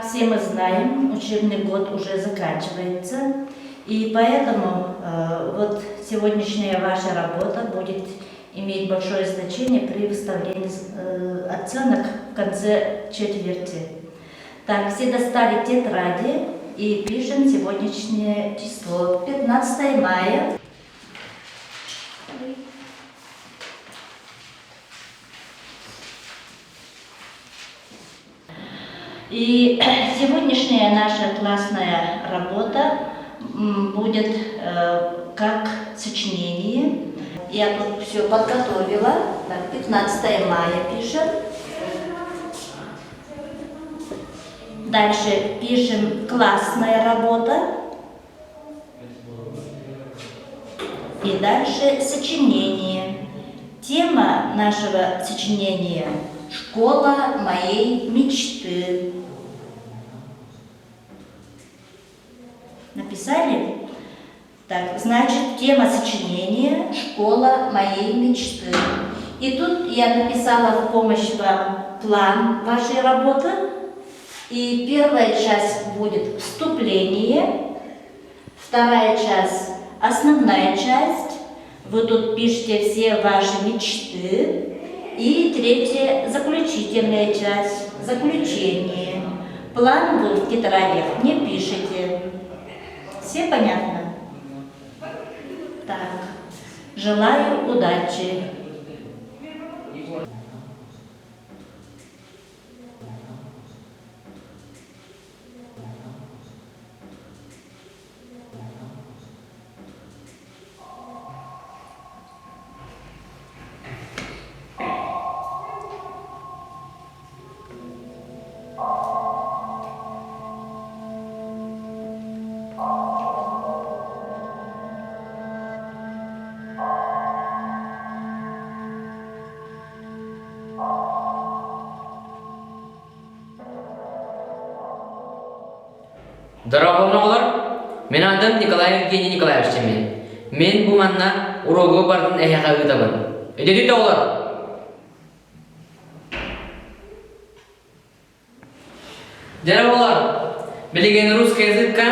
Как все мы знаем, учебный год уже заканчивается, и поэтому э, вот сегодняшняя ваша работа будет иметь большое значение при выставлении э, оценок в конце четверти. Так, все достали тетради и пишем сегодняшнее число, 15 мая. И сегодняшняя наша классная работа будет э, как сочинение. Я тут все подготовила. Так, 15 мая пишем. Дальше пишем классная работа. И дальше сочинение. Тема нашего сочинения «Школа моей мечты». Написали? Так, значит, тема сочинения «Школа моей мечты». И тут я написала в помощь вам план вашей работы. И первая часть будет вступление, вторая часть – основная часть. Вы тут пишете все ваши мечты. И третья – заключительная часть, заключение. План вы в тетрадях не пишете. Все понятно? Так, желаю удачи. Дорообоҥ оҕолор, мин аатым Николай Евгений Николаевич Чемин. Мин бу манна уруогу барытын эһиэхэ ыытабын. Өйдөтүт оҕолор! Дьэ оҕолор, билигин русский языкка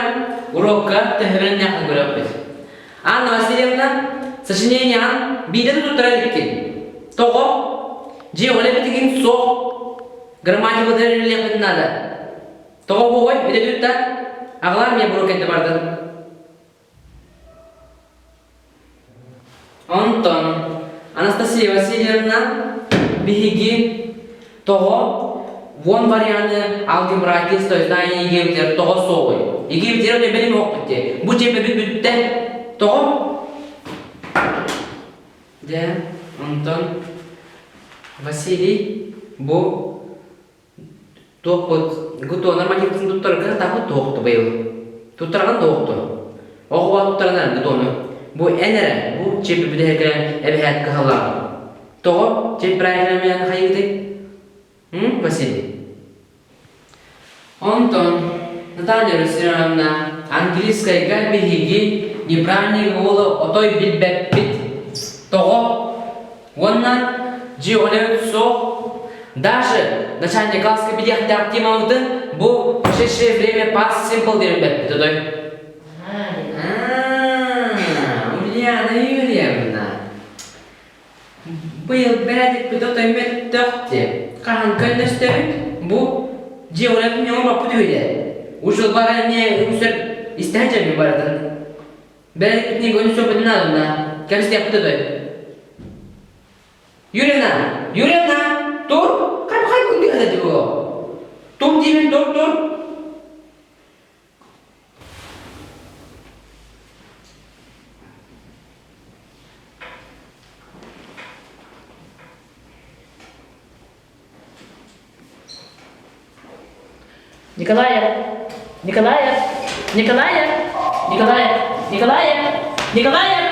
урокка төһөрөн ньаахын көрөппүт. Анна Васильевна сочинениеҕын биирдэ да туттара иликкин. Тоҕо? Дьиэ оҕо эбитигин суох. Грамматикалары үлэлиэхпитин наада. Тоҕо буоҕай бүтэ да аҕалаар миэ бурук кэннэ бардын. Онтон Анастасия Васильевна биһиги тоҕо вон варианы алгебраическое знание египтер тоҕо суоҕуй? Египтер өтөбүн уохпут дии. Бу чепебит бүттэ. Тоҕо? Дьэ, онтон Василий бу Туохпут ГТО нормативтарын туттарга сатаабыт туохту быйыл. Туттарган туохту. Оҕо туттарынан ГТОну. Бу эн эрэ, бу чип бүтэһиккэ эбэһээт кыһаллаҕын. Тоҕо чип правильно хайыгытый? М, Василий? Онтон Наталья Васильевна английскайга биһиги неправильный уолу отой билбэппит. Тоҕо? Уонна дьиэ үлэбит суох. Даже начальник класска билиэхтээх темабытын бу прошедшее время past simple диэн билбэппит отой. Ульяна Юрьевна, быйыл бэрээдэкпит отой мөлтөх диэн. Хаһан көннөстөбүт? Бу дьиэ үлэтин ньоҥо баппыт үһү Ушул бара эмиэ үксэр истэһэ дьэби барытын. Бэрээдэкпитин көнү сөппүтүн наадына. Кэбистиэхпит отой. Юрьевна! Юрьевна! Тур! Хай хай күндү хата бу. Тур диибин тур тур. Николаев! Николаев! Николаев! Николаев! Николаев! Николаев!